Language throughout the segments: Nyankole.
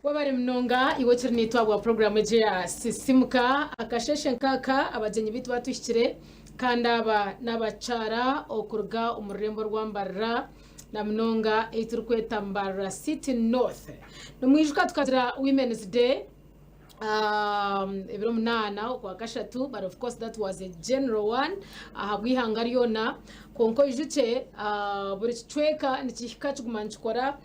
Webare munonga iwe okiri naitwe ahabwa puroguraamu egi eya Sisimuka. Akasheeshe nk'aka abagyenyi baitu batuhikire kandi aba n'abakyara okuruga omu rurembo rwa Mbarara na munonga ei turikweta Mbarara City North. Nimwijuka tukagira Women's Day ebiro munaana okwakashatu but of course that was a general one ahabw'eihanga ryona kwonka oijukye buri kicweka nikihika kiguma nikikora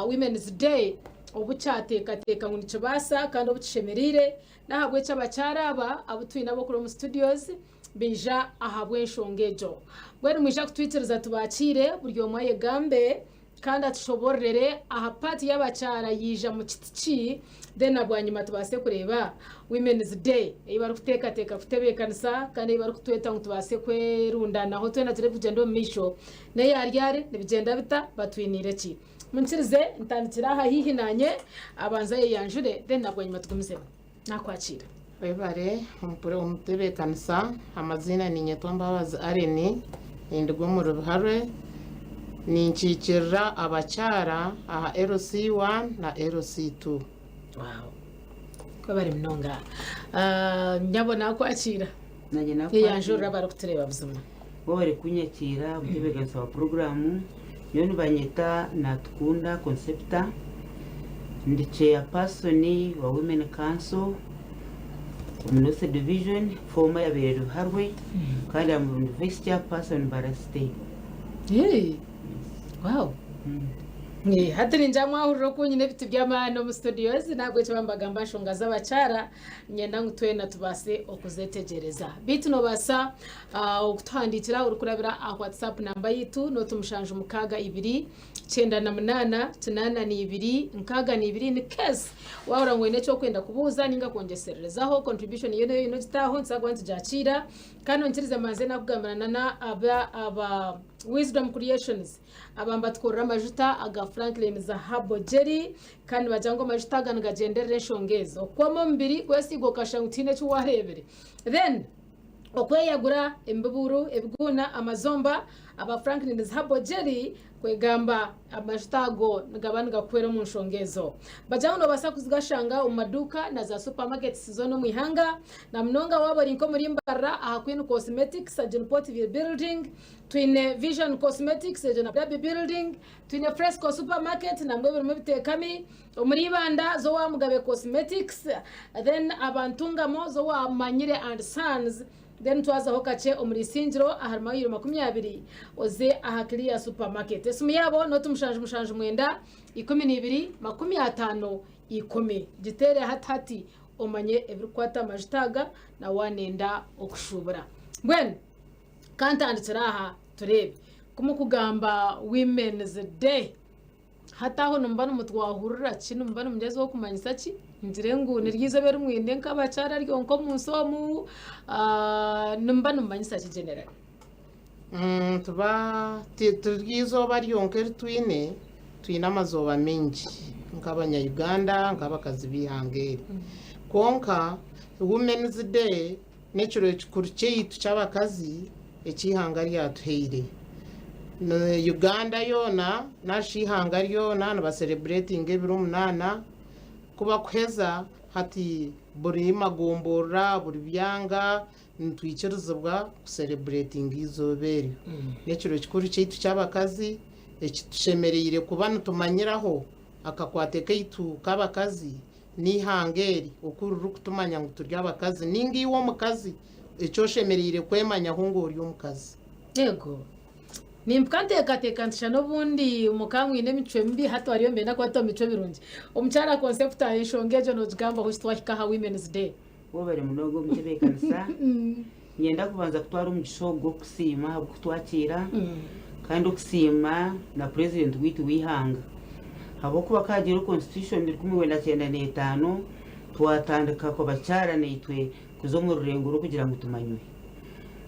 women's day obu kyateekateeka ngu nikibaasa kandi obu kishemereire n'ahabw'ekyo abakyara aba abu twine ab'okuri omu studios baija ahabw'enshonga egyo mbwenu mwija kutwikiriza tubakiire buri omwe ayegambe Kandi atushobororere aha part y'abakyara yaija mu kiti ki then na bwanyima tubaase kureeba women's day ei barikuteekateeka kutebeekanisa kandi ei barikutweta ngu tubaase kwerundanaho twena turebe kugyenda omu maisho n'eya ryari nibigyenda bita batwiniire ki. Munkirize ntandikire aha haihi naanye abanze ayeyanjure then na bwanyima tugumizemu. Nakwakiira. Webare omutebeekanisa, amaziina ninyetwa Mbabazi Allen, ninduga omuri Biharwe, ninkiikirira abakyara aha LC1 na LC2. Wow. Webare munonga. Ah, nyabo nakwakiira. Nanye nakwakiira. Yeyanjurira abarikutureeba buzima. Webare kunyakiira omutebeekanisa wa puroguraamu. Nyowe nibanyeta Natukunda Concepta, ndi chairperson wa Women Council omu North Division, former yabaire eri Ruharwe kandi ndi vice chairperson Mbarara City. Hey. Wow. Hati ningira mwahurira oku nyine ebiti by'amaani omu studios nahabwekyo bambagamba nshonga z'abakyara Niinyenda ngu twena tubaase okuzetegyereza. Beitu noobaasa okutuhandiikira orikurabira aha WhatsApp namba yaitu nooti 762 98 82 62 in case waahurira ngu oine eki orikwenda kubuuza nainga kwongyesererezaho contribution yoona ei oine ogitaho nituza kuba nitugyakiira. Kandi onkirize mbanze naakugambira na n'aba aba Wisdom Creations Aba nibatukorera amajuta aga Franklin's Herbal Jelly kandi nibagira ngu amajuta aga nigagyenderera enshonga ezi, okukwoma omubiri, kwesiiga okashusha ngu tihaine eki waareebire. Then okweyagura, emibuburu, ebiguuna, amazomba, aba Franklin's Herbal Jelly kwegamba amajuta ago nigaba nigakuhwera omu nshonga ezo. Nibagira ngu noobaasa kuzigashanga omu maduuka na za supermarkets zoona omu ihanga na munonga waaba ori nk'omuri Mbarara aha Queen Cosmetics, Junport Building, Twine Vision Cosmetics egyo na Dhabi Building, twine Fresco Supermarket nangwa ebirimu ebiteekami, omuri Ibanda z'owa Mugabe Cosmetics, then aba Ntungamo z'owa Manyire and Sons, then twazaho kakye omuri Isingiro ahari mayiro 20 oze aha Clear Supermarket. Esimu yaabo noti 779 12 50 10. Giteere hati hati omanye ebirikukwata aha majuta aga na waanenda okushuubura. Mbwenu. Ka ntandikire aha tureebe. Ku mukugamba Women's Day, hati aho nimuba nimutwahurira ki? Nimuba nimugyezaho kumanyisa ki? Ngire ngu niryo eizooba eri mwine nk'abakyara ryonka omu nsi omu, nimuba nimumanyisa ki generally? Tuba tiri eizooba ryonka eri twine, twine amazooba maingi nk'abanya-Uganda, nk'abakazi b'eihanga eri. Kwonka Women's Day N'ekiro kikuru kyaitu ky'abakazi eki eihanga ryatuhaire. Uganda yoona narishi eihanga ryona nibasereburetinga ebiro munaana ku bakuheza hati buri magomborora, buri byanga nitwikirizibwa kusereburetinga eizooba eryo. N'ekiro kikuru kyaitu ky'abakazi eki tushemereire kuba nitumanyiraho akakwate kaitu k'abakazi n'eihanga eri oku ririkutumanya ngu turi abakazi ninga iwe omukazi eki oshemereire kwemanyaho ngu ori omukazi. Yego. Nimpika nteekateeka nti shana obundi mukaba mwine emicwe mibi hati wariyo nibenda kubata omu micwe mirungi. Omukyara Concepta enshonga egyo noogigambaho ki twahika aha Women's Day? Webare munonga omutebeekanisa. Niinyenda kubanza kutwara omugisha ogu gw'okukusiima ahabw'okutwakiira kandi okusiima na purezidenti waitu w'eihanga ahabw'okuba ku haagiire constitution 1995 twatandika abakyara naitwe kuza omu rurengo rw'okugira ngu tumanywe.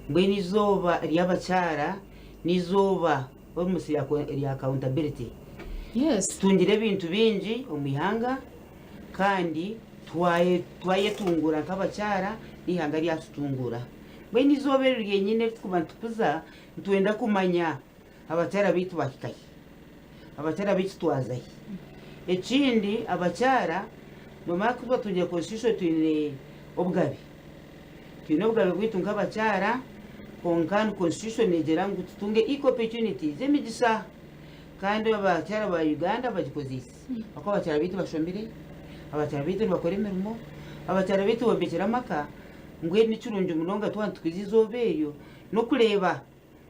Mbwenu eizooba ry'abakyara n'eizooba almost rya accountability. Tutungire ebintu bingi omu ihanga kandi twayetunguura nk'abakyara n'eihanga ryatutunguura. Mbwenu eizooba eryo ryenyine eri turikuba nitukuza, nitwenda kumanya abakyara baitu bahika hi? Abakyara baitu twaza hi? Ekindi abakyara nomanya ku twatungire constitution twine obugabe. Twine obugabe bwaitu nk'abakyara kwonka ni constitution negira ngu tutunge equal opportunities, emigisha kandi abakyara ba Uganda bagikozeise ahakuba abakyara baitu bashomire, abakyara baitu nibakora emirimo, abakyara baitu bombekire amaka, mbwenu nikirungi munonga twaba nitukuza eizooba eryo n'okureeba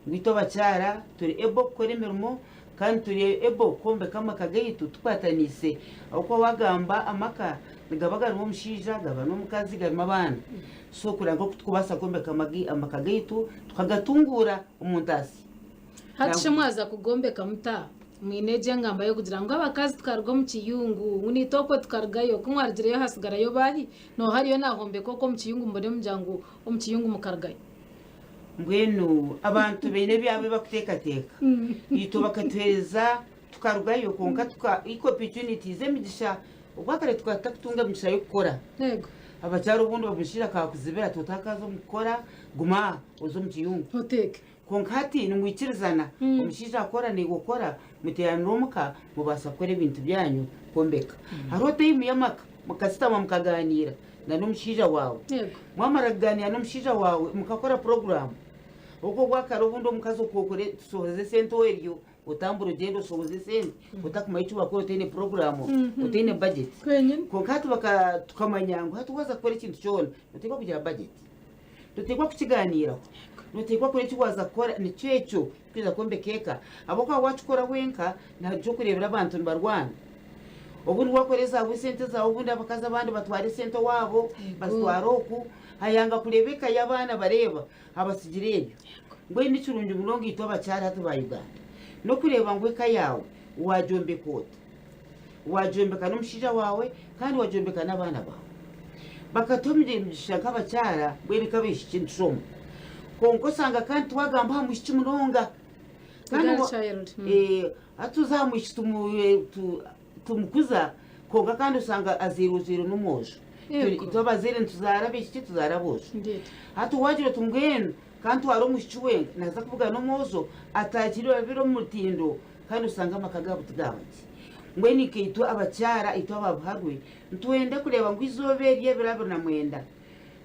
ngu itwe abakyara turi able kukora emirimo kandi turi able kwombeka amaka gaitu tukwataniise ahabw'okuba wagamba amaka nigaba garimu omushaija gaba n'omukazi garimu abaana so kureba nk'oku turikubaasa kwombeka amaka gaitu tukagatunguura omu ntaasya. Hati shi mwaza kugombeka muta? Mwine egyo engamba y'okugira ngu abakazi tukaruga omu kiyungu, ngu naitwe okwo tukarugayo, ku mwarugireyo hasigarayo baahi? Nooha ariyo naahombeka okwo omu kiyungu mubone mugira ngu omu kiyungu mukarugayo? Mbwenu abantu baine ebyabo ebi bakuteekateeka. Itwe bakatuheereza tukarugayo kwonka tuka equal opportunities, emigisha. Obwakare tukaba tutakutunga emigisha y'okukora. Yego. Abakyara obundi omushaija akakuzibira ati otakaza omu kukora, guma aha oze omu kiyungu. Oteeke. Kwonka hati nimwikirizana, omushaija akora naiwe okora, muteeranire omuka mubaasa kukora ebintu byanyu kwombeka. Hariho taimu y'amaka mukasitama mukagaaniira na n'omushaija waawe. Yego. Mwamara kugaaniira n'omushaija waawe mukakora puroguraamu. Ahabw'okuba obwakare obundi omukazi okwo tushohoze esente eryo otambure ogyende oshohoze esente otakumanya eki waakora otaine puroguraamu, otaine bajeti. Kwenyine. Kwonka hati tukamanya ngu hati waaza kukora ekintu kyona noteekwa kugira bajeti. Noteekwa kukigaaniiraho, noteekwa kukora eki waaza kukora nikyo ekyo kwija kwombeka eka. Ahabw'okuba waakikora wenka nihaija okureebera abantu nibarwana. Obundi waakora ezaawe esente zaawe obundi abakazi abandi batwara esente owaabo bazitwara oku, hayanga kureeba eka y'abaana bareeba abatsigire ebyo. Mbwenu ni kirungi munonga itwe abakyara hati ba Uganda n'okureeba ngu eka yaawe waagyombeka ota. Waagyombeka n'omushaija waawe kandi waagyombeka n'abaana baawe. Bakatuha emigisha nk'abakyara mbwenu nk'abaishiki nitushoma. Kwonka osanga kandi twagamba aha mwishiki munonga. Kandi Girl wa- child. Hati tuza aha mwishiki tumukuza kwonka kandi osanga azairwe ozairwe n'omwojo. Yego. Itwe abazaire nituzaara abaishiki tuzaara aboojo. Indeed. Hati waagira oti mbwenu ka ntware omwishiki wenka naaza kubugana omwojo ataakire babiri omu mutindo kandi osanga amaka gaabo tigaaba gye. Mbwenu nkaitwe abakyara itwe aba Buharwe nitwenda kureeba ngu eizooba eri ebiro 29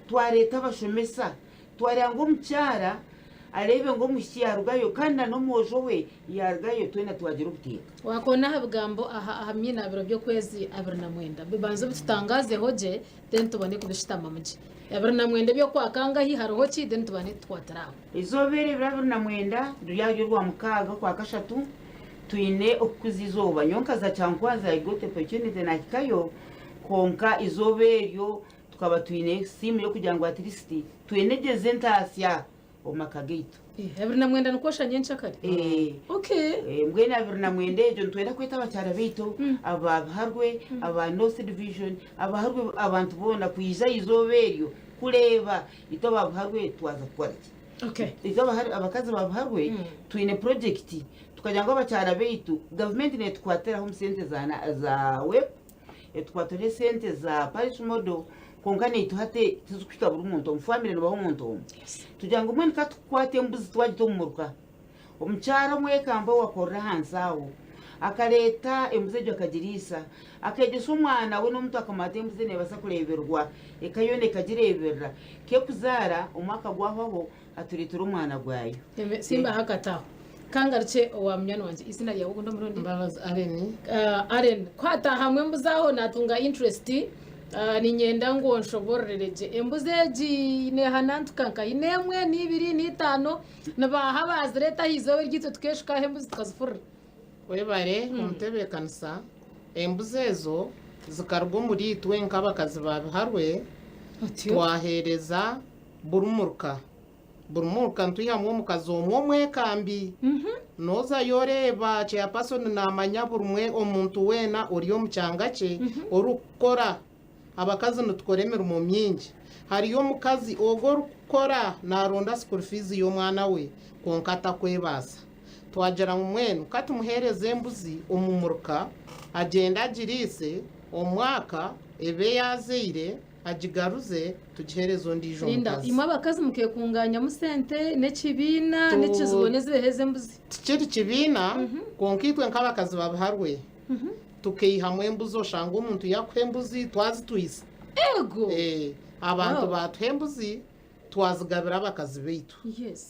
twareeta abashomesa twareeba ngu omukyara areebe ngu omwishiki yaarugayo kandi na n'omwojo we yaarugayo twena twagira obuteeka. Wakoona aha bigambo aha aha myinaabiro by'okwezi 29. Bibanze obitutangazeho gye then tubone kubishutamamu gye. 29 eby'okwakangahi hariho ki then tubane tukwatire aho. Eizooba eri ebiro 29 riri ahari Orwamukaaga Okwakashatu twine okukuza eizooba. Nyowe nkaza Kyankwanzi I got opportunity nahikayo kwonka eizooba eryo tukaba twine simu y'okugira ngu at least twenegyeze entaasya omu maka gaitu. 29 nikwo osha nyenkyakare? Okay. Mbwenu 29 egyo nitwenda kweta abakyara baitu aba Biharwe, aba North Division, abaharwe abantu boona kwija aha izooba eryo kureeba itwe aba Buharwe twaza kukora ki. Okay. Itwe abakazi ba Buharwe twine purojekiti tukagira ngu abakyara baitu gavumenti netukwatiraho omu sente za WEP, etukwatiraho esente za parish model kwonka naitwe hati tizikuhika buri muntu omu famire nibaha omuntu omwe. Tugira ngu mbwenu katukwate embuzi twagita omu muruka. Omukyara omwekambi owakorera ahansi aho akareeta embuzi egyo akagiriisa, akeegyesa omwana we n'omuto akamanya ati embuzi neebaasa kureebererwa eka yoona ekagireeberera. K'ekuzaara omwaka gwahwaho atureetera omwana gwayo. Simbaho akataho. Kangarukye owa munywani wangye. Eiziina ryawe ogundi omurundi? Mbabazi Allen. Allen, ku hataahamu embuzi aho naatunga interest. Niinyenda ngu onshoboororere gye. Embuzi egi neehanantuka nkahi? N'emwe, n'eibiri, n'eitaano? Nibaaha abaazireeta aha izooba eryo itwe tukeeshuka aha embuzi tukazifurira? Webare omutebeekanisa, embuzi ezo zikaruga omuri itwe nk'abakazi ba Biharwe twaheereza buri muruka. Buri muruka nitwihamu omukazi omwe omwekambi. Noozayo oreeba chairperson naamanya buri omuntu weena ori omu kyanga kye orikukora. Abakazi nitukora emirimo mingi. Hariyo omukazi ogwo orikukora naronda school fees y'omwana we kwonka atakwebaasa. Twagira ngu mbwenu ka tumuheereze embuzi omu muruka agyende agiriise omwaka ebe yaazaire agigaruze tugiheereze ondiijo Linda, mukazi. imwe abakazi mukekunganyamu sente n'ekibiina n'ekizibu zibeho ezi embuzi? Tikiri kibiina kwonka itwe nk'abakazi ba Biharwe. Tukaihamu embuzi oshanga omuntu yakuha embuzi twazitwisa. Ego. Eh, abantu Wow. batuha embuzi twazigabira abakazi baitu.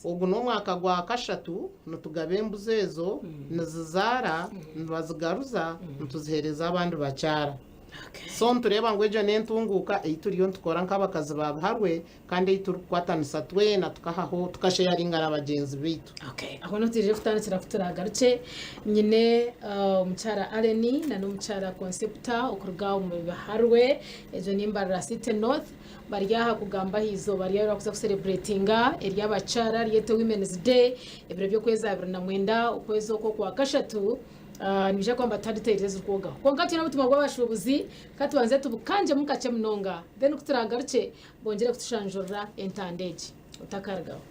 Ogu n'omwaka gwa kashatu nitugaba embuzi ezo, nizizaara, nibazigaruza, nituziheereza abandi bakyara. So nitureeba ngu egyo n'entunguuka ei turiyo nitukora nk'abakazi ba Biharwe kandi ei turikukwatanisa twena tukahaho tukasheyaringa na bagyenzi baitu. Okay, aho niho twije kutandikira ku turagarukye. Nyine omukyara Allen na n'omukyara Concepta okuruga omu Biharwe, egyo ni Mbarara City North. Bari aha kugamba aha izooba ryabo eri barikuza kusereburetinga ery'abakyara ryete Women's Day, ebiro by'okwezi 29 okwezi oku okwakashatu. Nibaija kuba nibatuha details ezirikwogaho. Kwonka twine obutumwa bw'abashuubuzi, ka tubanze tubukangyemu kakye munonga then ku turaagarukye bongyere kutushanjurira entanda egi. Otakarugaho.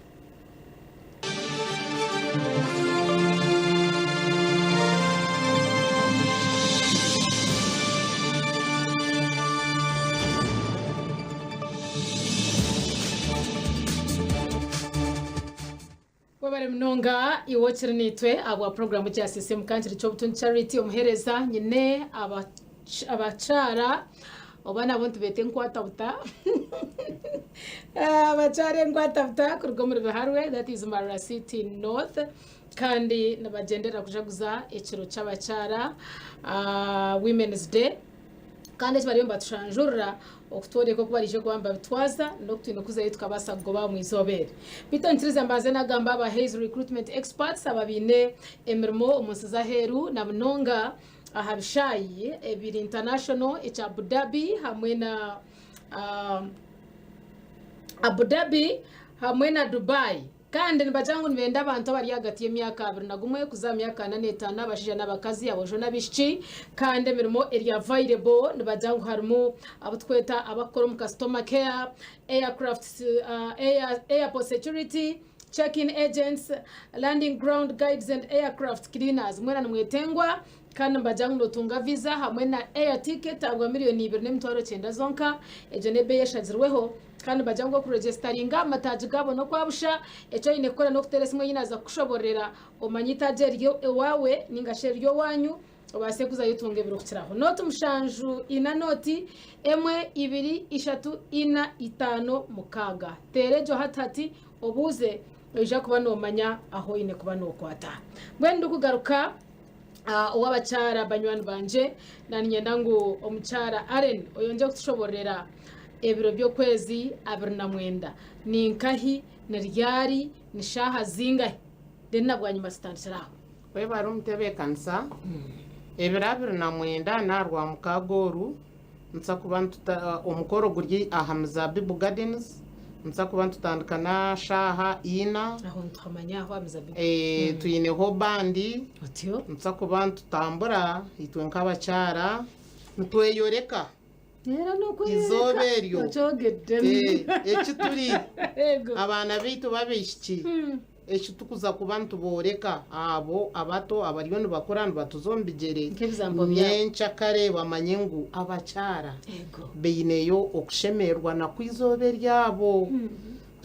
Webare munonga iwe okiri naitwe ahabwa puroguramu gya CCM Kankiri ky'obutungi Charity omuhereza nyine abakyara oba nabo nitubeeta enkwatabuta abakyara enkwatabuta kuruga omuri Biharwe that is Mbarara City North kandi nibagyenderera kujaguza ekiro ky'abakyara Women's Day. Kandi eki bariyo nibatushanjurira okutworeka oku baraije kuba nibabitwaza n'oku twine kuzayo tukabaasa kugoba omu izooba eri. Beitu nyikiriza mbanze nagamba aba Hays Recruitment Experts aba baine emirimo omu nsi z'aheeru na munonga aha bishaayi ebiri international ekya Abu Dhabi hamwe na Abu Dhabi hamwe na Dubai. Kandi nibagira ngu nibenda abantu abari ahagati y'emyaka 21 kuza aha myaka 45, abashaija n'abakazi, aboojo n'abaishiki. Kandi emirimo eri available nibagira ngu harimu abu turikweta abarikukora omu customer care, aircraft, airport security, check-in agents, landing ground guides and aircraft cleaners. Mwena nimwetengwa Kandi nibagira ngu notunga visa hamwe na air ticket ahabwa miriyoni 2,900 zonka. Egyo n'ebeeyi eshazirweho. Kandi nibagira ngu okuregisitaringa aha mataagi gaabo n'okwa busha. Eki oine kukora n'okuteera esimu ei naaza kukushobororera omanye eitaagi eriri owaawe ninga shi eriri owaanyu obaase kuzayo otunge ebirikukiraho. Nooti mushanju ina nooti emwe ibiri ishatu ina itaano mukaaga. Teera egyo hati hati obuuze noija kuba noomanya ahu oine kuba nookwata. Mbwenu ndikugaruka. Ow'abakyara banywani bangye, naniinyenda ngu omukyara Allen oyongye kutushobororera ebiro by'okwezi 29 ni nkahi, ni ryari, ni shaaha zingahi? Then na bwanyima tutandikire aho. Webare omutebeekanisa, ebiro 29 n'aha Rwamukaaga oru, Nituza kuba nituta omukoro guri aha Mizabibu Gardens, nituza kuba nitutandika na shaaha ina. Aho nituhamanya aho aha Mizabibu. Eh, twineho bandi. Otyo. Nituza kuba nitutambura itwe nk'abakyara nitweyoreka. Era n'okweyoreka. Izooba eryo. Okyogeddemu. Eh, eki turi. Ego. Abaana baitu b'abaishiki. Eki turikuza kuba nitubooreka abo abato abariyo nibakura nibatuza omu bigyere Nk'ebizambo byabo. nyenkyakare bamanye ngu abakyara Ego. baineyo okushemererwa nakwo eizooba eryabo.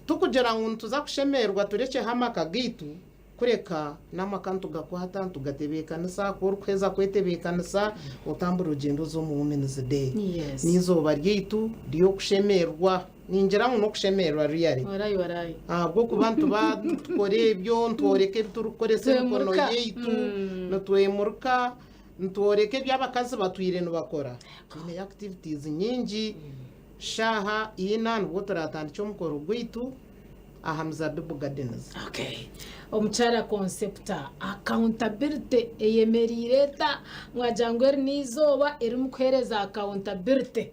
Tikugira ngu nituza kushemererwa turekyeho amaka gaitu, kureka n'amaka nitugakwata nitugatebeekanisa, ku orikuheza kwetebeekanisa otambura ogyenda oza omu Women's Day. Yes. N'eizooba ryaitu ry'okushemererwa. Ningira ngu n'okushemererwa really. Warayi warayi. Ahabw'okuba nituba nitukora ebyo, nitworeka ebi turikukoresa emikono Twemuruka. yaitu, nitwemuruka, nitworeka ebi abakazi batwire nibakora. Twineyo activities nyingi. Shaaha ina nibwo turatandikye omukoro gwaitu aha Mizabibu Gardens. Okay. Omukyara Concepta, accountability eyemereire eta? Mwagira ngu eri n'eizooba erimukuheereza accountability.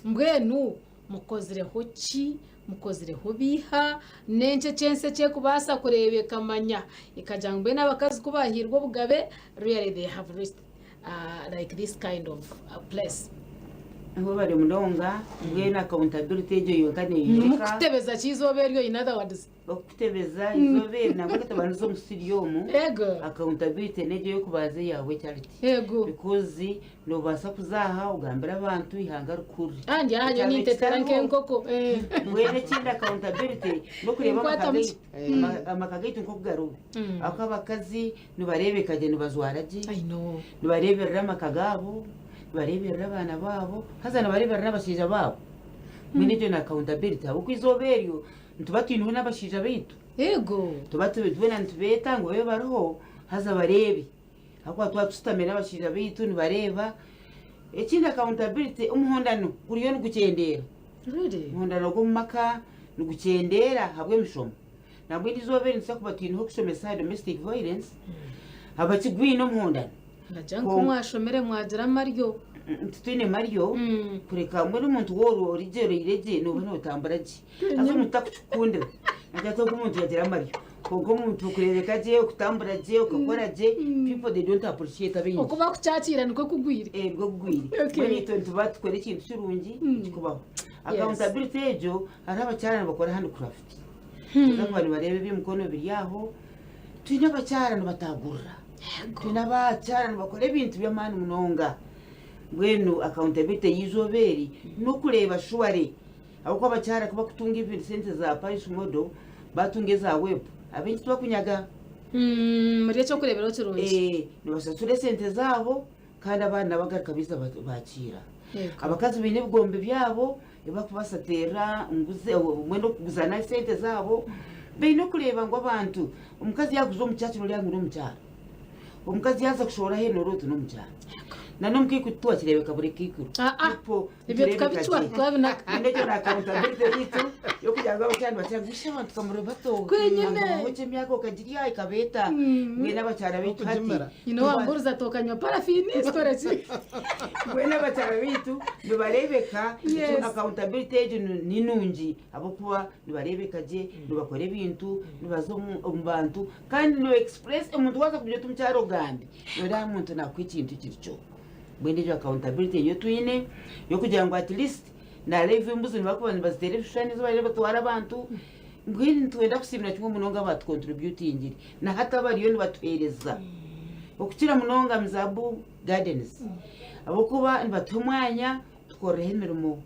Mbwenu mukozireho ki? Mukozireho biiha? N'enki eki ensi eki erikubaasa kureeba ekamanya ekagira ngu mbwenu abakazi ku baahairwe obugabe really they have reached like this kind of place? Webare munonga, mbwenu accountability egyo yonka neyoreka. Mukutebeza ki eizooba eryo in other words? Okutebeza eizooba eri nangwa tubandize omu studio omu. Ego. Accountability n'egyo ey'okubanza eyawe Charity. Ego. Because nobaasa kuza aha ogambire abantu eihanga rikuru. Ah ndi aha nyowe nintetera nk'enkoko. Mbwenu ekindi accountability n'okureeba Enkwata amaka mukye. gaitu amaka gaitu nk'oku gariho. Ahakuba abakazi nibareebeka gye nibajwara gye, I know. nibareeberera amaka gaabo, nibareeberera abaana baabo, haza nibareeberera n'abashaija baabo. Mbwenu egyo ni accountability ahabw'okuba eizooba eryo nituba twineho n'abashaija baitu. Eego. Tuba twena nitubeeta ngu babe bariho haza bareebe. Ahabw'okuba twaba tushutamire n'abashaija baitu nibareeba. Ekindi accountability omuhondano guriyo nigukyendeera. Really? Omuhondano gw'omu maka nigukyendeera ahabw'emishomo. Nambwenu eizooba eri nituza kuba twineho okushomesa aha domestic violence, abakigwine omuhondano. Nagira ngu ku mwashomire mwagira amaryo. Titwine maryo, kureka mbwenu omuntu woora origyereire gye nooba nootambura gye. Haza omuntu takukikundira. Nagira ati ogu omuntu yagira amaryo. Kwonka omuntu okureebeka gye, okutambura gye, okakora gye, people they don't appreciate abaingi. Oku bakukyakiira nikwo kugwire. Eh, nikwo kugwire. Okay. Mbwenu itwe nituba tukora ekintu kirungi ekikubaho. Accountability egyo, hariho abakyara nibakora handicraft. Tuza kuba nibareeba eby'emikono biri aho, twine abakyara nibatagurira, twine abakyara nibakora ebintu by'amaani munonga. Mbwenu accountability y'eizooba eri n'okureeba shuware ahabw'okuba abakyara ku bakutunga even sente za parish model, batunga eza WEP, abaingi tibakunyaga. Muri eky'okureeberaho kirungi. Eh, nibashashura esente zaabo kandi abaana bagaruka baija bakiira. Abakazi baine ebigombe byabo ebi barikubaasa kuteerera nguze mbwenu okuguzana esente zaabo, baine okureeba ngu abantu, omukazi yaaguza omu church noreeba ngu n'omukyara, omukazi yaaza kushohora aheeru noreeba oti n'omukyara. Na n'omukaikuru titwakireebeka buri kaikuru. Aa, ebyo tukabicwa twabinaka. Mbwenu egyo ni accountability yaitu y'okugira ngu abakyara nibagira ngu shi abantu kamuri bato, Kwenyine. ngu emyaka okagirya ekabeeta, mbwenu abakyara baitu hati. Okugimira. Nyine owambuuriza ati okanywa parafini zikora ki? Mbwenu abakyara baitu nibareebeka Yes. accountability egyo ni nungi ahabw'okuba nibareebeka gye, nibakora ebintu, nibaza omu omu bantu kandi niba express omuntu waaza kugira oti omukyara ogambe, noreeba omuntu naakuha ekintu ekiri kyo. Mbwenu egyo accountability niyo twine y'okugira ngu at least na live embuzi nibakuba nibaziteera ebishushani ezi bariyo nibatwara abantu, mbwenu nitwenda kusiimira kimwe munonga abaatukontributingire. Na hati abariyo nibatuheereza okukira munonga Mzabu Gardens ahabw'okuba nibatuha omwanya tukorereho emirimo.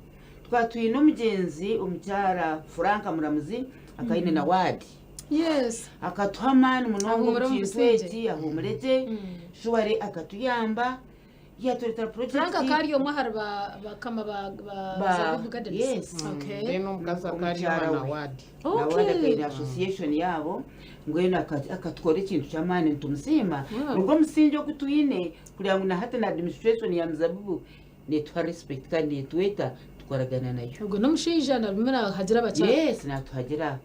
Tukaba twine omugyenzi omukyara Frank Muramuzi akaba aine na waadi. Yes. Akatuha amaani munonga omu Ahuumure omu kintu busingye. eki ahuumure gye, shuware akatuyamba. Yaturetera Frank project. akaba ari omwe ahari ba bakama ba ba Ba- Zabibu Gardens. yes. Okay. Then omukazi akaba ari Omukyara omwana we. wadi. Na ward Okay. akaine association yaabo mbwenu aka- akatukora ekintu ky'amaani nitumusiima. Wow. Nigwo omusingi ogu twine kureba ngu na hati na administration ya Muzabibu netuha respect kandi netweta tukoragana nayo. Ogwo n'omushaija nabimwe nahagira abakyara. Yes, natuhagira.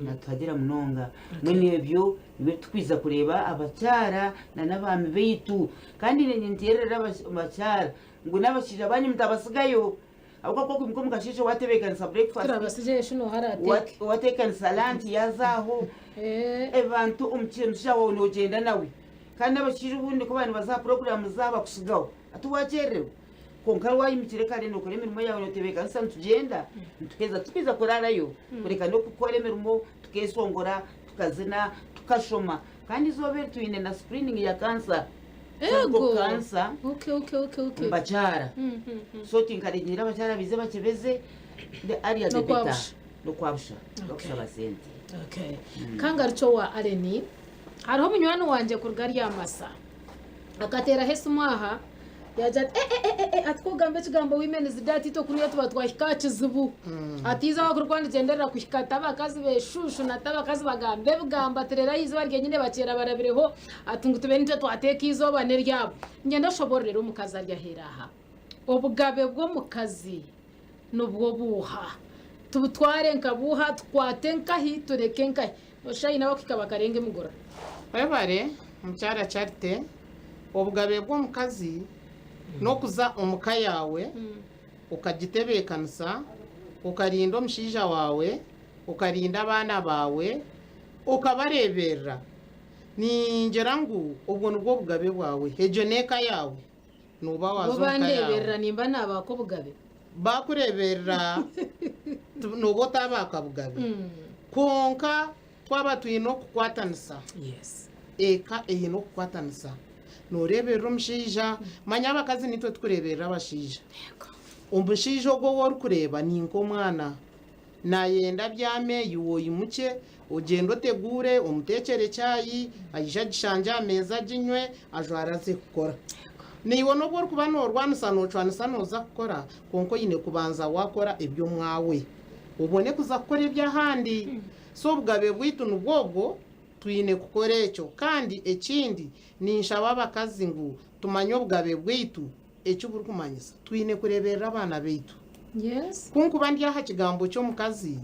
Natuhagira munonga. Mbwenu ebyo nibyo turikwija kureeba abakyara na n'abaami baitu. Kandi nainye niteererera abakyara ngu n'abashaija baanyu mutabasigayo. Ahabw'okuba ku orikwimuka omu kasheeshe waatebeekanisa breakfast, Turabatsigayo shi nooha araateeke? waateekanisa lunch yaaza aho, abantu omushaija waawe noogyenda nawe. Kandi n'abashaija obundi ku baba nibaza aha puroguraamu zaabo bakutsigaho. Hati waakyerererwa. Kwonka waayimukire kare nookora emirimo yaawe nootebeekanisa nitugyenda nituheeza titurikwija kuraarayo kureka n'okukora emirimo tukeeshongora, tukazina, tukashoma. Kandi eizooba eri twine na screening ya cancer, cervical Ego! cancer Okay, okay, okay, okay. omu bakyara. So tinkaregiire abakyara baije bakyebeze the earlier the better. N'okwabusha. N'okwabusha. Bakushaba sente. Okay. Kangarukye owa Allen, hariho munywani wangye kuruga Ryamasa. Akateeraho esimu aha yaagira ati, eh, eh, eh, eh, ati ku ogamba ekigambo women's day ati itwe kuriya tuba twahika aha kizibu. Ati eizooba ku rikuba nirigyenderera kuhika ati abakazi beeshushuna ati abakazi bagamba ebigambo ati reero aha izooba ryenyine bakyera barabireho ati ngu tube nitwe twateeka eizooba n'eryabo. Niinyenda oshoboororere omukazi ari aheeru aha. Obugabe bw'omukazi nibwo buuha? Tubutware nka buuha, tukwate nkahi, tureke nkahi? Noshusha haine abakuhika bakarenga emigura. Webare mukyara Charity, obugabe bw'omukazi n'okuza omu ka yaawe okagitebeekanisa, okarinda omushaija waawe, okarinda abaana baawe, okabareeberera. Ningira ngu obwo nibwo bugabe bwawe, egyo n'eka yaawe. Nooba waaza Bo omu ka yaawe. bandeeberera nimba naabaaka obugabe. Baakureeberera nooba otaabaaka bugabe. Kwonka twaba twine okukwatanisa, eka eine okukwatanisa, nooreeberera omushaija, manya abakazi niitwe turikureeberera abashaija. Omushaija ogwo ou orikureeba ni nk'omwana. Naayenda abyame, iwe oimukye, ogyende oteguure, omuteekyere chai, aije agishangye aha meeza aginywe, ajware aze kukora. Naiwe n'obu orikuba noorwanisa noocwanisa nooza kukora, kwonka oine kubanza waakora eby'omwawe, obone kuza kukora eby'ahandi. So obugabe bwaitu nibwo obwo, twine kukora ekyo. Kandi ekindi, ninshaba abakazi ngu tumanye obugabe bwaitu eki burikumanyisa. Twine kureeberera abaana baitu. Yes. Ku nkuba ndi aha kigambo ky'omukazi,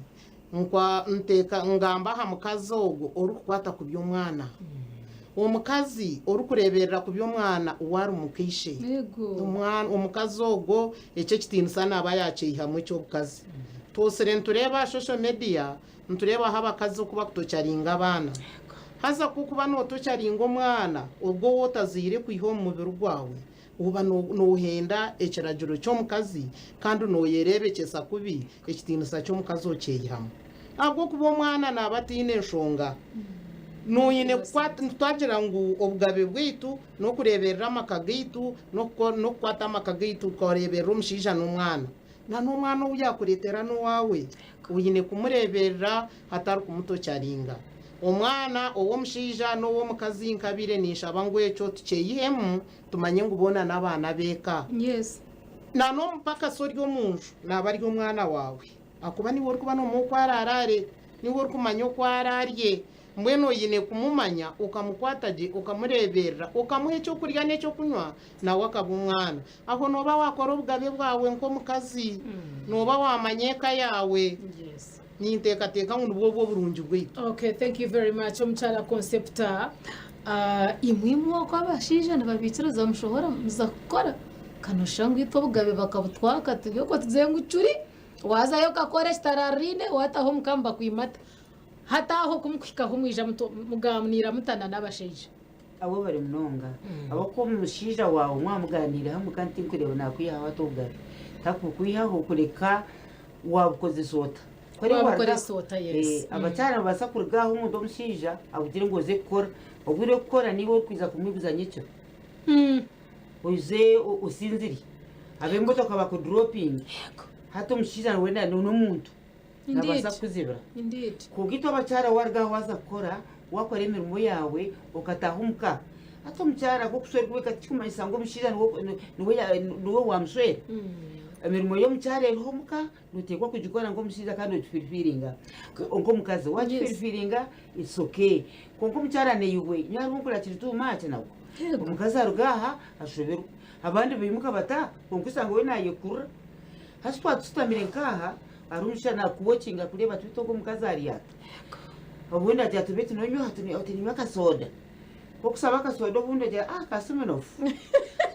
nkwa nteeka ngamba aha mukazi ogwo orikukwata kubi omwana. Omukazi orikureeberera kubi omwana we ari muka ishe. Yego. Omwana omukazi ogwo ekyo ekitiinisa naaba yaakyeihamu eky'obukazi. Twosire nitureeba aha social media, nitureebaho abakazi oku bakutocharinga abaana. Haza ku okuba nootocharinga omwana ogwo ou otazaire kwiha omu mubiri gwawe, Oba noohenda ekiragiro ky'omukazi kandi nooyereebekyesa kubi ekitiinisa ky'omukazi okyeyihamu. Ahabw'okuba omwana naaba ataine nshonga. Noine kukwata, twagira ngu obugabe bwaitu n'okureeberera amaka gaitu, n'okukwata amaka gaitu tukareeberera omushaija n'omwana. Na n'omwana ou yaakureetera n'owaawe, oine kumureeberera hatari kumutokyaringa. Omwana ow'omushaija n'ow'omukazi nkabaire ninshaba ngu ekyo tukyeyihemu Tumanye ngu boona n'abaana b'eka. Yes. Na n'omupakasi ori omu nju naaba ari omwana waawe, ahakuba niiwe orikuba noomanya oku araaraare, niiwe orikumanya oku araarye. Mbwenu oine kumumanya, okamukwata gye, okamureeberera, okamuha eky'okurya n'eky'okunywa, nawe akaba omwana. Aho nooba waakora obugabe bwawe nk'omukazi, nooba waamanya eka yaawe. Yes. Ninteekateeka ngu nibwo bwo burungi bwaitu. Okay, thank you very much omukyara Concepta. Imwe imwe oku abashaija nibabaikiriza mushohora muza kukora ka noshusha ngu itwe obugabe bakabutwaka turi okwo tugire ngu curi waazayo okakora ekitarariraine waataha omuka nibakwimata. Hati aho ku mukuhikaho mwija mugaaniira muta na n'abashaija? Abo bari munonga ahabw'okuba omushaija waawe mwamugaaniira hamwe kandi tinkureeba naakwihaho ata obugabe. Takukwihaho kureka Waabukozesa ota? Kore waruga Waabukoresa ota, yes. Eh, abakyara nibabaasa kuruga aha omuntu omushaija akugire ngu oze kukora. Obwire orikukora niiwe orikwija kumwiguza nyekiro. Oze osinzire. Ab'emotoka bakuduropinge. Yego. Hati omushaija we n'omuntu. Indeed. Nabaasa kukuzibira. Indeed. Kwonka itwe abakyara waruga aha waaza kukora, waakora emirimo yaawe, okataaha omu ka. Hati omukyara ku okushwerwa eka tikikumanyisa ngu omushaija niwe niwe niwe waamushwera. Emirimo y'omukyara eriho omuka noteekwa kugikora nk'omushaija kandi ogifirifiringa nk'omukazi. Waagifirifiringa it's okay. Kwonka omukyara naiwe nyowe hariho obu nkureba kiri too much nabwo. Omukazi aruga aha ashoberwa. Abandi baimuka bataaha kwonka oshanga we naayekurura. Hati twaba tushutamire nk'aha hariho omushaija naakuwokinga kureeba ati beitu ogu omukazi ari ata. Obundi agira ati beitu nonywa oti niinywa akasoda. Okusaba akasoda obundi ogira ah ka Smirnoff.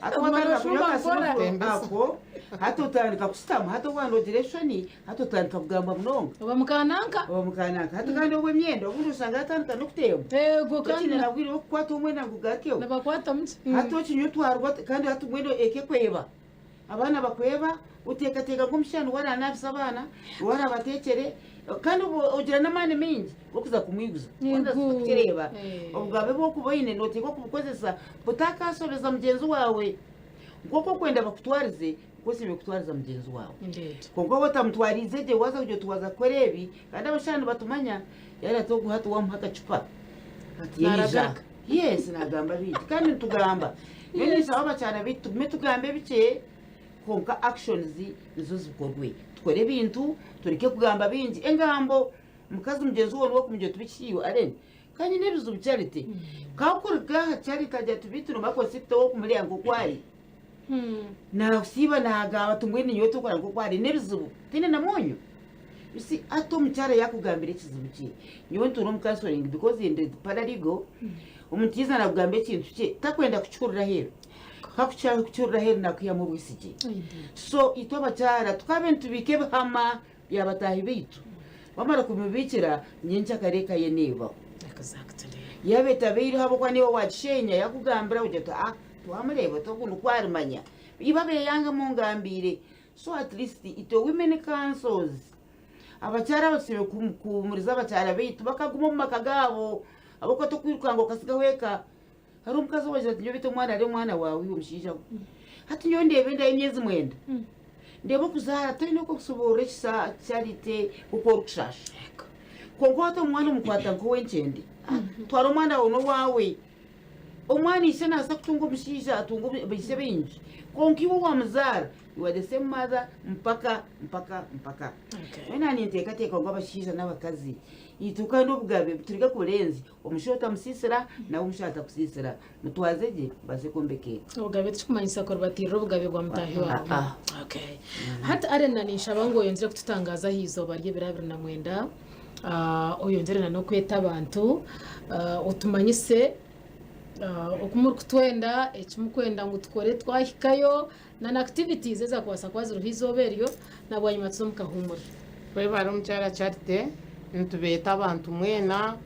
Hati watandika kunywa ka Smirnoff ako, hati otandika kushutama, hati obwanda ogira eshoni, hati otandika kugamba munonga. Oba mukananka. Oba mukananka. Hati kandi obwo emyenda obundi oshanga yatandika n'okutemba. Ego kandi. Tokiine na bwire bw'okukwata omwenda ngu ogarukeho. Nibakwata mukye. Hati okinywa otwarwa kandi hati mbwenu eka ekweba. Abaana bakweba, oteekateeka ngu omushaija niwe araanaabise abaana, niwe araabateekyere, kandi obwo ogira n'amaani maingi g'okuza kumwiguza. Yego. Kukireeba, Eh. obugabe obu orikuba oine nooteekwa kubukozesa butakaashobeza mugyenzi waawe. Nk'oku orikwenda bakutwarize, nikwo oshemereire kutwariza mugyenzi waawe. Indeed. Kwonka waaba otamutwariize gye, waaza kugira oti waaza kukora ebi, kandi abashaija nibatumanya, yaaba ati ogu hati waamuha akacupa, hati yaija. Naaragaruka. Yes, naagamba bingi kandi nitugamba. Mbwenu ninshaba abakyara baitu tugume tugambe bikye kwonka actions nizo zikorwe. Tukore ebintu tureke kugamba bingi. Engambo omukazi mugyenzi wawe niwe okumugira oti biki iwe Allen ka nyine ebizibu Charity. Ka kuruga aha Charity agira ati beitu noba konsipita ow'okumureeba nk'oku ari. Naasiiba naagamba ati mbwenu nyowe tokora nk'oku ari n'ebizibu tihaine na mwonyo. You see hati omukyara yaakugambira ekizibu kye, nyowe ntuura omu counseling because ndi paralegal, omuntu yaija naakugamba ekintu kye takwenda kukihurira aheeru, ku akukihurira aheeru naakwihamu obwesigye. So itwe abakyara tukabe nitubiika ebihama bya bataahi baitu, wamara kubibiikira nyenkyakare eka ye neebaho. Yaaba etabaireho ahabw'okuba niiwe waagishenya yaakugambira ogira oti ah. Tiwamureeba oti ogu nikwo arimanya. Iba beyanga mungambiire. So at least itwe women councils abakyara aba tushemereire kuhumuriza abakyara baitu bakaguma omu maka gaabo ahabw'okuba tokwirukanga okasigaho eka. Hariho omukazi owagira ati nyowe beitu omwana ari omwana waawe iwe omushaija we. Hati nyowe ndeeba enda y'emyezi mwenda, ndeeba okuzaara toine oku orikusoboorora ekisa Charity oku orikushaasha. Kwonka hati omwana omukwata nk'owenkyende. Twara omwana waawe n'owaawe. Omwana ishe naabaasa kutunga omushaija atunge baishe baingi kwonka iwe owaamuzaara you are the same mother mpaka mpaka mpaka. Nyowe naaba ninteekateeka ngu abashaija n'abakazi itwe kandi obugabe tureke kuburenzi omushaija otamusiisira nawe omushaija atakusiisira mutwaze gye mubaase kwombeka eka. Obugabe tikikumanyisa kuribatiirira obugabe bwa mutaahi waawe. Okay. Hati Allen na ninshaba ngu oyongyere kututangaaza aha izooba ry'ebiro 29. Oyongyere na n'okweta abantu otumanyise oku murikutwenda, eki murikwenda ngu tukore twahikayo na na activities ezakubaasa kuba ziriho eizooba eryo na bwanyima tuze omu kahuumure. Webare omukyara Charity, nitubeeta abantu mwena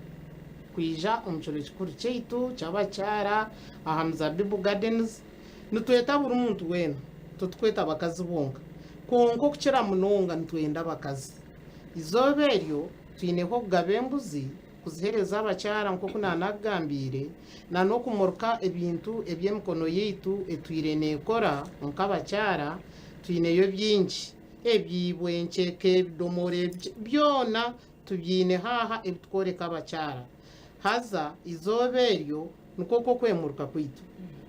kwija omu kiro kikuru kyaitu ky'abakyara aha Muzabibu Gardens. Nitweta buri muntu weena, titurikweta bakazi bonka, kwonka okukira munonga nitwenda abakazi. Eizooba eryo twineho okugaba embuzi kuziheereza abakyara nk'oku naanakugambiire, na n'okumurika ebintu ebi emikono yaitu etwire neekora nk'abakyara, twineyo bingi, ebiibo, enkyeka, ebidomora, ebiki, byona tubyineho aha ebi turikworeka abakyara. Haza eizooba eryo nikwo kw'okwemurika kwaitu.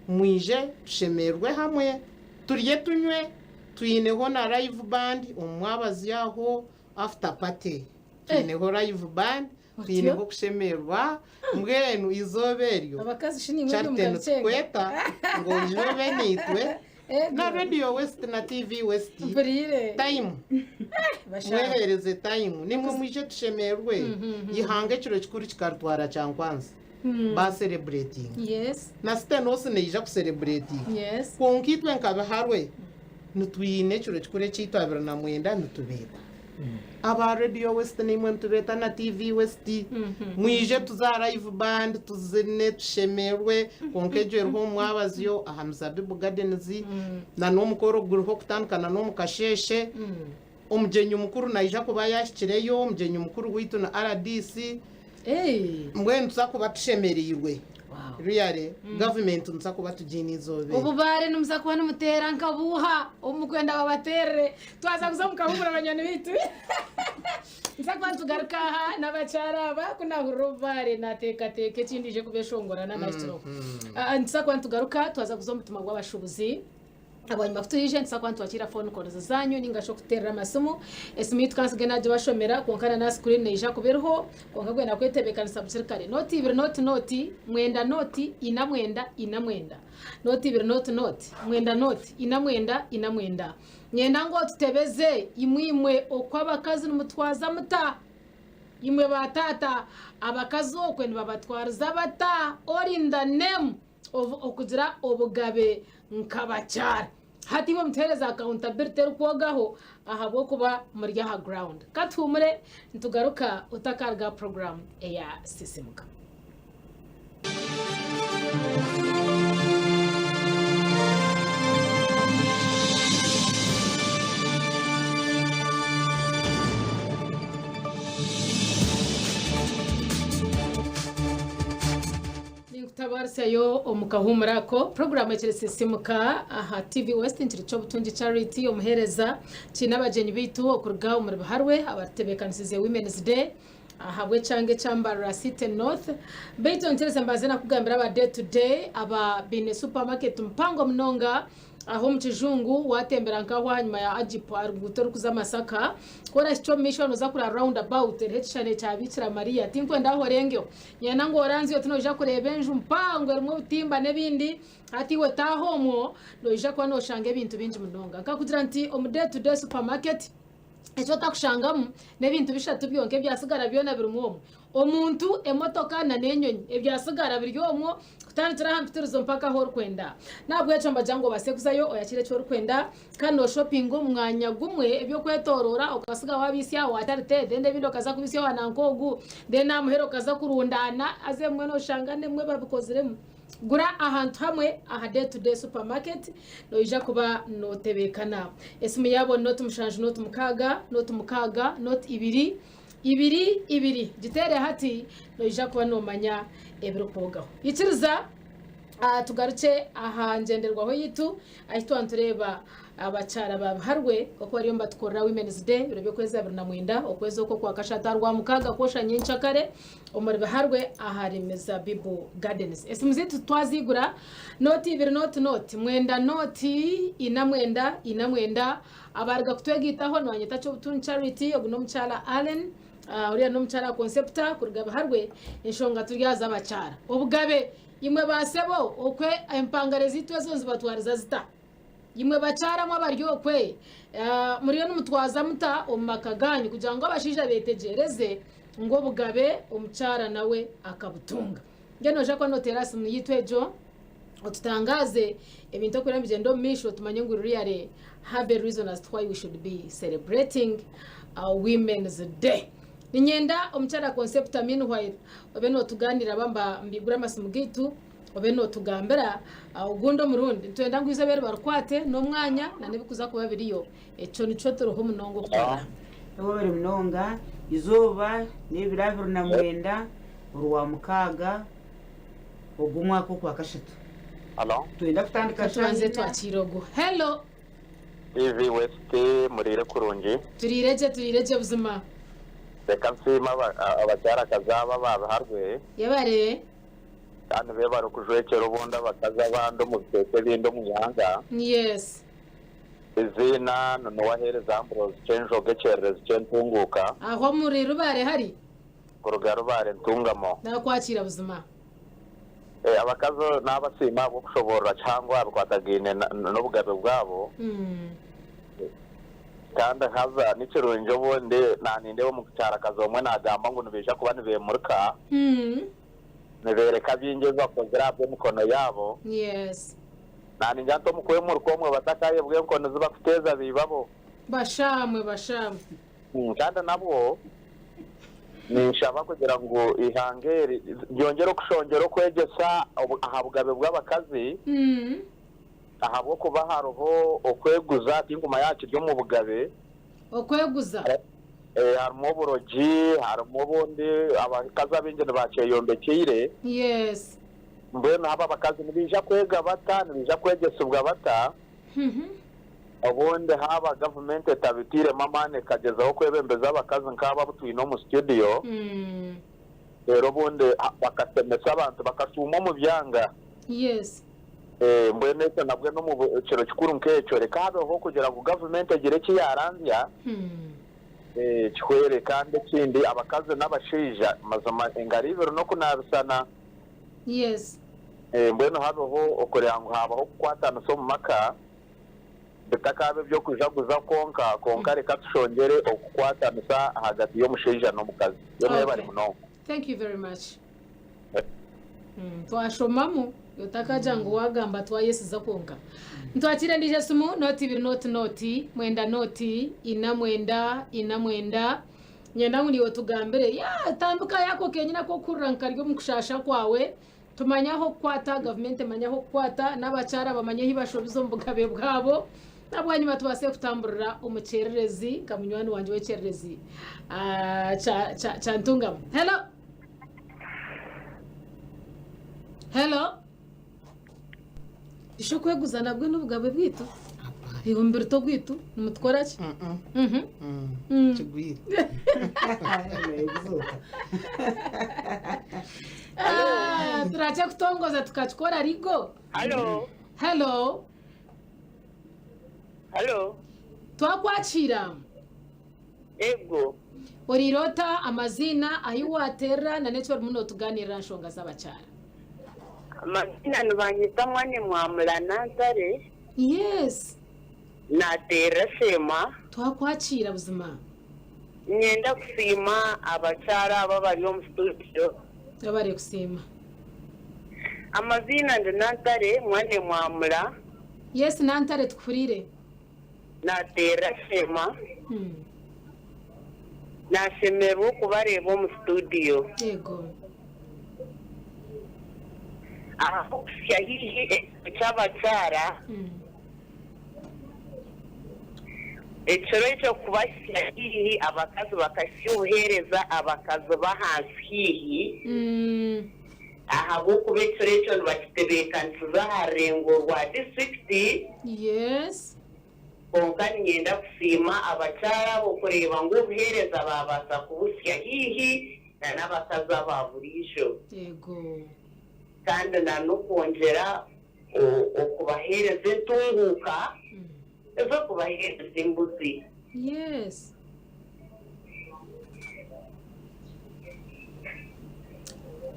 Mwije tushemererwe hamwe, turye tunywe, twineho na live band omu mwabazyo aho, after party. Twineho live band, twineho okushemererwa, mbwenu eizooba eryo Abakazi shi niimwe Charity mukabikyenga. nitukweta ngu oije obe naitwe na Radio West na TV West. Mpuriire. Time. Bashaho. Mwehereze time. Nimwe mwije tushemererwe. Ihanga ekiro kikuru kikaritwara Kyankwanzi. Ba celebratinga. Yes. Na Sitenosi neija ku celebratinga. Yes. Kwonka itwe nka Biharwe nitwine ekiro kikuru ekyaitu 29 nitubeeta. Aba Radio West naimwe nitubeeta na TV West. Mwije tuze aha live band tuzine tushemerwe. Kwonka egyo eriho omu mwabazyo aha Mizabibu Gardens. Na n'omukoro guriho kutandika na n'omu kasheeshe. Omugyenyi mukuru naija kuba yaahikireyo, omugyenyi mukuru waitu ni rdc. Mbwenu nituza kuba tushemereirwe. Really, gavumenti nituza kuba tugiine eizooba eryo. Obubaare nimuza kuba nimuteera nka buuha obu murikwenda babateerere. Twaza kuza omu kahuumuro banywani baitu. Nituza kuba nitugaruka aha n'abakyara aba ku naahurira obubaare naateekateeka eki ndiije kubeshongora naanahikireho. Nituza kuba nitugaruka twaza kuza omu mutima gw'abashuubuzi. Bwanyima ku turiija nituza kuba nitwakiira phone calls zaanyu ninga shi okututeerera amasimu. Esimu ei tukansiga naagibashomera kwonka na n'aha screen neija kuba eriho kwonka kwenda kwetebeekanisa bukiri kare. Nooti ibiri nooti nooti mwenda nooti ina mwenda ina mwenda. Nooti ibiri nooti nooti mwenda nooti ina mwenda ina mwenda. Nyenda ngu otutebeze imwe imwe oku abakazi nimutwaza muta? Imwe ba taata abakazi okwe nibabatwariza bata? All in the name of okugira obugabe nk'abakyara. Hati imwe mutuheereze accountability erikwogaho ahabw'okuba muri aha ground. Ka tuhuumure nitugaruka otakaruga aha program eya Sisimuka. Ninkutabaarisayo omu kahuumuro ako. Puroguraamu ekiri Sisimuka aha TV West nkiri Kyobutungi Charity omuheereza. Kiine abagyenyi baitu okuruga omuri Biharwe abaritutebeekanisize Women's Day ahabw'ekyanga ekya Mbarara City North. Beitu nkyereza mbanze nakugambira aba Day to Day aba baine supermarket mpango munonga Aho omu kijungu watembera nkaho ahanyima ya Agip aha ruguuto orukuza Masaka, ku orahikye omu maisho noza kureba round about eriho ekishushani ekya Bikira Maria. Tinkwenda aho orengeho. Niinyenda ngu oranzye oti noija kureeba enju mpango erimu obutimba n'ebindi. Hati iwe taaha omwo, noija kuba noshanga ebintu bingi munonga. Nkakugira nti omu Day to Day Supermarket, Eki otakushangamu n'ebintu bishatu byonka ebyatsigara byona birimu omwo, omuntu, emotoka n'enyonyi. Ebyatsigara biri omwo kutandikira aha mpitirizo mpaka ahu orikwenda. N'ahabw'ekyo nibagira ngu obaase kuzayo oyakiire eki orikwenda kandi nooshopinga omu mwanya gumwe eby'okwetooroora okatsiga waabitsya aha wa Charity then ebindi okaza kubitsya owa nanka ogu then aha muheru okaza kurundaana haza ebimwe nooshanga n'ebimwe babikoziremu. Gura ahantu hamwe aha Day to Day Supermarket noija kuba notebeekana. Esimu yaabo ni noti mushanju noti mukaaga noti mukaaga noti ibiri ibiri ibiri. Giteere hati noija kuba nomanya ebirikwogaho. Ikiriza tugarukye aha ngyenderwaho yaitu ahi twaba nitureeba abakyara ba Biharwe oku bariyo nibatukorera Women's Day ebiro by'okwezi 29 okwezi oku okwakashatu aha Rwamukaaga kwosha nyenkyakare omuri Biharwe ahari Mizabibu Gardens. Esimu zaitu twazigura nooti ibiri nooti nooti mwenda nooti ina mwenda ina mwenda. Abaruga kutwegaitaho nibanyeta Kyobutunu Charity ogu n'omukyara Allen oriya n'omukyara Concepta kuruga Biharwe enshonga turi aha z'abakyara. Obugabe imwe ba sebo okwe empangare zaitu ezo nizibatwariza zita? Imwe bakyara mwe abari okwe, muriyo nimutwaza muta omu maka ganyu kugira ngu abashaija betegyereze ngu obugabe omukyara nawe akabutunga? Mbwenu noija kuba noteera aha simu yaitu egyo otutangaze ebintu oku biriyo nibigyenda omu maisho tumanye ngu really have a reason as to why we should be celebrating Women's Day. Niinyenda omukyara Concepta meanwhile obe notuganira bamba mbigure amasimu gaitu. Obe nootugambira ogundi omurundi. Nitwenda ngu eizooba eri barikwate n'omwanya na n'ebikuza kuba biriyo. Ekyo nikyo turiho munonga okutwara. Webare munonga. Eizooba n'ebiro 29 Orwamukaaga ogw'omwaka okwakashatu. Nitwenda kutandika Ka shaaha tubanze ina. twakiire ogu. Hello. TV West muriire kurungi. Turiire gye, turiire gye buzima. Reka nsiime abakyarakazi aba aba Biharwe. Yebare. Kandi bebare okujwekyera obundi abakazi abandi omu bicweka ebindi omu ihanga. Yes. Eiziina ni Nuwaheereza Ambrose Kyenjoga ekyererezi ky'entunguuka. Aho omuri Rubare hari? Kuruga Rubare Ntungamo. Nakwakira buzima. Abakazi nabasiima ahabw'okushoboorora kihango aha bikwatagaine n'obugabe bwabo. Kandi haza nikirungi obundi nanindeeba omukyarakazi omwe nagamba ngu nibaija kuba nibemurika. Nibeereka bingi ebi bakozire ahabw'emikono yaabo. Yes. Naningira nti omu kwemurika omwe batakaayebwa enkoni zi bakuteeza baibabo. Bashamwe bashamwe. Kandi nabwo ninshaba kugira ngu eihanga eri ryongyere okushongyera okwegyesa aha bugabe bw'abakazi ahabw'okuba hariho okweguza tinkumanya aha kiri omu bugabe. Okweguza. Harimu oburogi, harimu obundi abakazi abaingi nibakyeyombekyeire. Yes. Mbwenu abo abakazi nibaija kwega bata, nibaija kwegyesibwa bata? Obundi haaba gavumenti etabiteiremu amaani ekagyezaho kwebembeza abakazi nk'abo abu twine omu situdiyo, reero obundi bakashemesa abantu bakashuuma omu byanga. Yes. Mbwenu ekyo nabwe n'omu kiro kikuru nk'ekyo reka habeho kugira ngu gavumenti egire eki yaaranzya kihwere. Kandi ekindi abakazi n'abashaija mazima engaro ibiri n'okunaabisana. Yes. Mbwenu habeho okureeba ngu haabaho okukwatanisa omu maka bitakaaba eby'okujaguza kwonka, kwonka reka tushongyere okukwatanisa ahagati y'omushaija n'omukazi. Mwebare munonga. Thank you very much. Twashomamu otakagira ngu wagamba twayesiza kwonka. Nitwakira endiijo esimu nooti ibiri nooti nooti mwenda nooti ina mwenda ina mwenda Niinyenda ngu naiwe otugambire ya tambika yako kenyini ak'okuhurira ngu kari omu kushaasha kwawe tumanye ah'okukwata gavumenti emanye ah'okukwata n'abakyara bamanye ahu bashobize omu bugabe bwabo na bwanyima tubaase kutamburira omu kyererezi nka munywani wangye w'ekyererezi kya kya kya Ntungamo. Hello! Hello! Ishe okweguza nabwo n'obugabe bwaitu omu biro gwaitu nimutukora ki? Kigwire. Ah, turakye kutongoza tukakikora rigo. Halo. Hello. Halo. Twakwakira. Ego. Oriire ota amaziina, ahi waateerera na n'eki orimu nootugaaniirira aha nshonga z'abakyara? Amaziina nibanyeta Mwane Mwamula Nantare. Yes. Naateerera Sheema. Twakwakiira buzima. Niinyenda kusiima abakyara aba abari omu studio. Webare kusiima. Amaziina ndi Nantare Mwane Mwamula. Yes Nantare tukuhuriire. Naateerera Sheema. Naashemererwa okubareeba omu situdiyo. Yego. Ahabw'okuhitsya haihi ekiro ky'abakyara, ekiro ekyo kubahitsya haihi abakazi bakahitsya obuheereza abakazi b'ahansi haihi, ahabw'okuba ekiro ekyo nibakitebeekanisiza aha rurengo rwa disiturikiti. Yes. Kwonka niinyenda kusiima abakyara abo kureeba ngu obuheereza baabaasa kubuhitsya haihi na n'abakazi aba buriijo. Yego. Kandi na n'okwongyera okubaheereza entunguuka ez'okubaheereza embuzi. Yes.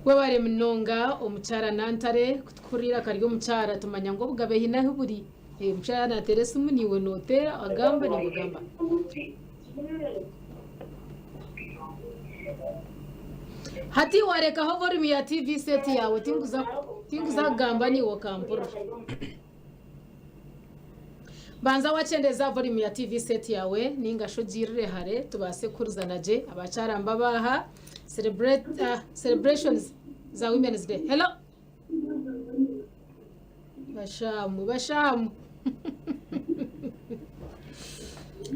Webare munonga omukyara Nantare kutukuhurira eiraka ry'omukyara tumanya ngu obugabe haine ahu buri. Omukyara nateera esimu naiwe noteera agamba naiwe ogamba. Hati warekaho volume ya TV set yaawe tinkuza tinkuza kugamba naiwe okampurira. Banza wakyendeza volume ya TV set yaawe ninga shi ogiirire hare tubaase kuhurizana gye abakyara mbabaha celebrate uh, celebrations za Women's Day. Hello. Bashamu, bashamu.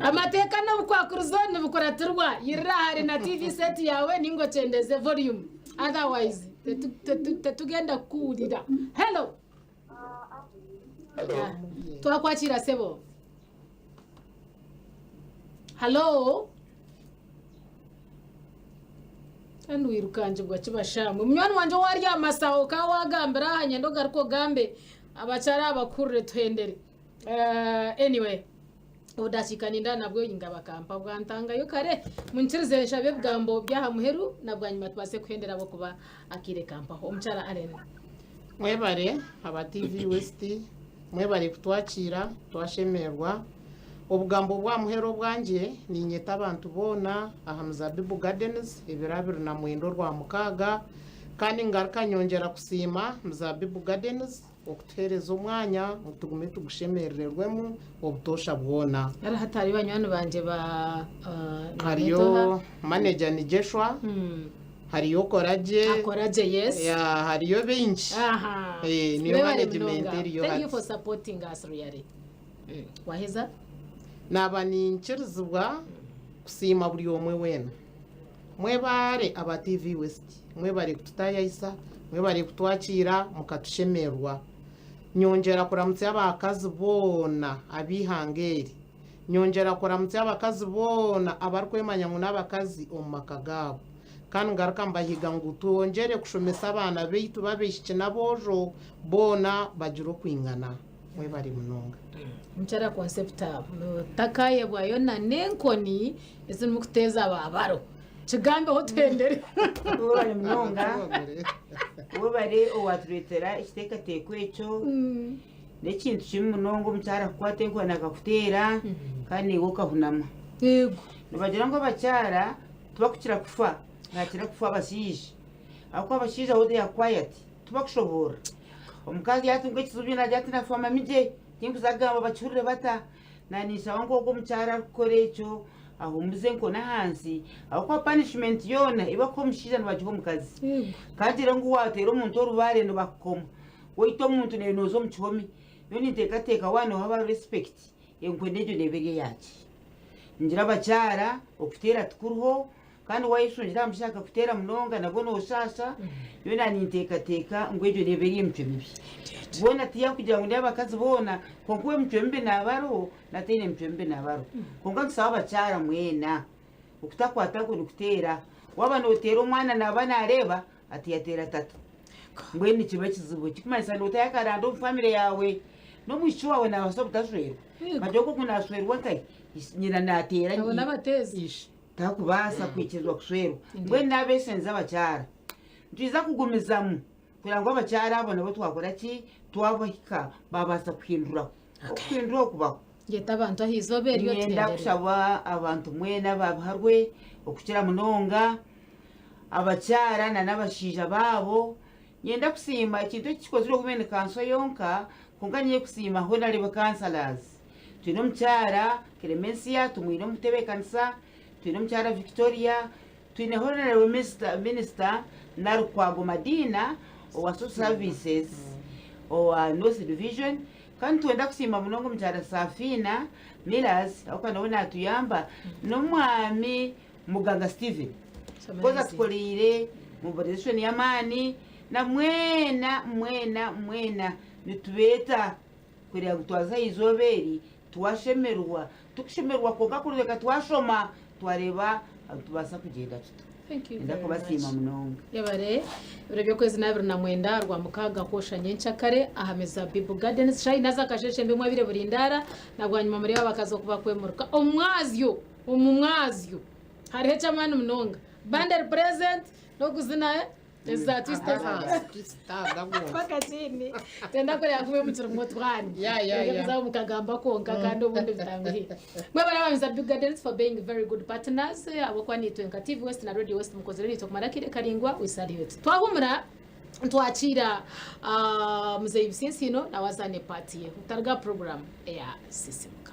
Amateeka n'obukwakurizo nibukuratirwa. Yirira hare na TV set yaawe ninga okyendeze volume. Otherwise, tetugenda kukuwurira. Hello. Hello. Twakwakira sebo. Hello. Kandi wirukangibwa ki bashaamwe? Munywani wangye ou ari aha masaho ka waagambira aha nyenda ogaruke ogambe abakyara aba bakuhurire tuhendere. Anyway, obudakiika ninda nabwo inga bakampa bwantangayo kare. Munyikirize nshabe ebigambo by'aha muheru na bwanyima tubaase kuhendera ahabw'okuba akaire kampaho. Omukyara Allen. Mwebare aba TV West, mwebare kutwakiira twashemererwa. Obugambo bw'aha muheru obwangye, niinyeta abantu boona aha Muzabibu Gardens ebiro 29 Orwamukaaga, kandi ngaruka nyongyera kusiima Muzabibu Gardens okutuheereza omwanya ngu tugume tugushemerererwemu obutoosha bwona. Hariho hatariyo banywani bangye ba Hariyo maneja ni Jeshua, hariyo Okoragye, Akoragye, yes. Ya, hariyo baingi. Aha. Niyo Mwebale management munonga. eriyo Thank you hati. for supporting us really. Waheza? Naaba ninkirizibwa kusiima buri omwe weena. Mwebaare aba TV West, mwebare kututaayayisa, mwebare kutwakiira mukatushemererwa. Nyongyera kuramutsya abakazi boona ab'eihanga eri. Nyongyera kuramutsya abakazi boona abarikwemanya ngu n'abakazi omu maka gaabo. Kandi ngaruka mbahiga ngu twongyere kushomesa abaana baitu b'abaishiki n'aboojo boona bagire okwingana. Mwebare munonga. Mukyara Concepta, mutakayebwayo na n'enkoni ezirimu kuteeza ba baro. Kigambeho tuhendere. Webare munonga, webare owatureetera ekiteekateeko ekyo. N'ekintu kibi munonga omukyara kukwata enkoni akakuteera kandi naiwe okahunama. Yego. Nibagira ngu abakyara tibakukira kufa, nihakira kufa abashaija. Ahabw'okuba abashaija bo they are quiet. Tibakushoboorora. Omukazi yaatunga ekizibu byo naagira ati nafa mamigye, tinkuza kugamba bakihurire bata. Naninshaba ngu ogwo omukyara arikukora ekyo ahumuze enkoni ahansi ahabw'okuba punishment yoona ei bakuha omushaija nibagiha omukazi. Kagire ngu waateera omuntu orubaare nibakukoma, waita omuntu naiwe nooza omu kihome. Nyowe ninteekateeka waaba nooha baro respect, enkoni egyo neeba eri eyaaki? Ningira abakyara okuteera tikuriho. Kandi waayeshungira aha mushaija akakuteera munonga nabwo nooshaasha, nyowe naaninteekateeka ngu egyo neeba eri emicwe mibi. Boona tiyakugira ngu n'abakazi boona, kwonka ow'emicwe mibi naaba ariho n'ataine micwe mibi naaba ariho. Kwonka nitusaba abakyara mwena okutakwata nkoni kuteera. Waaba nooteera omwana naaba naareeba, ati yateera tata. Mbwenu nikiba ekizibu, ekirikumanyisa nootayo akaranda omu famire yaawe. N'omwishiki waawe naabaasa obutashwerwa. Bagira ngu ogu naashwerwa nkahi? Nyina naateera Abo n'abateezi. ishe. Takubaasa kwikirizibwa kushwerwa. Mbwenu n'abeeshengyeza abakyara, nitwija kugumizamu kureba ngu abakyara abo nabo twakora ki, twabahika baabaasa kuhinduraho. Okuhinduraho kubaho. Yeta abantu aha izooba eryo Niinyenda tuhendere. kushaba abantu mwena ababiharwe okukira munonga abakyara na n'abashaija baabo. Niinyenda kusiima ekintu eki kikozirwe Women Council yonka kwonka niinyenda kusiima Honarable Councillors. Twine omukyara Clemencia, tumwine omu butebeekanisa, twine omukyara Victoria, twine Honourable Minister Nalukwago Madina. Owa Social Services owa North Division kandi nitwenda kusiima munonga omukyara Safina Millers ahabw'okuba nawe natuyamba n'omwami Muganga Steven because atukoreire mobilization y'amaani na mwena mwena mwena nitubeeta kureba ngu twaza aha izooba eri twashemererwa Tikushemererwa kwonka kureka twashoma twareeba nitubaasa kugyenda tuta. Thank you Nenda very kubasiima much. munonga. Yebare ebiro by'okwezi n'abiri na mwenda Rwamukaaga kwosha nyencakare aha Mizabibu Gardens shaaha ina z'akasheeshe mbimwe abire burindaara na bwanyima mureebe abakazi oku bakwemuruka omu mwazyo omu mwazyo hariho eky'amaani munonga band eri present n'okuzina eh? Eza twista paka chini tenda kureba kuba mukiri mutwani kuzaho mukagamba kwonka kandi obundi bitanguhi mwebare aba Mizabibu Gardens for being very good partners ahabw'okuba niitwe nka TV West na Radio West mukozire niitwe kumara akaire karaingwa. We salute. Twahumura twakira ah, muzeyi Bisinsiino nawe azaane part ye. Mutaruga aha program eya Sisimuka.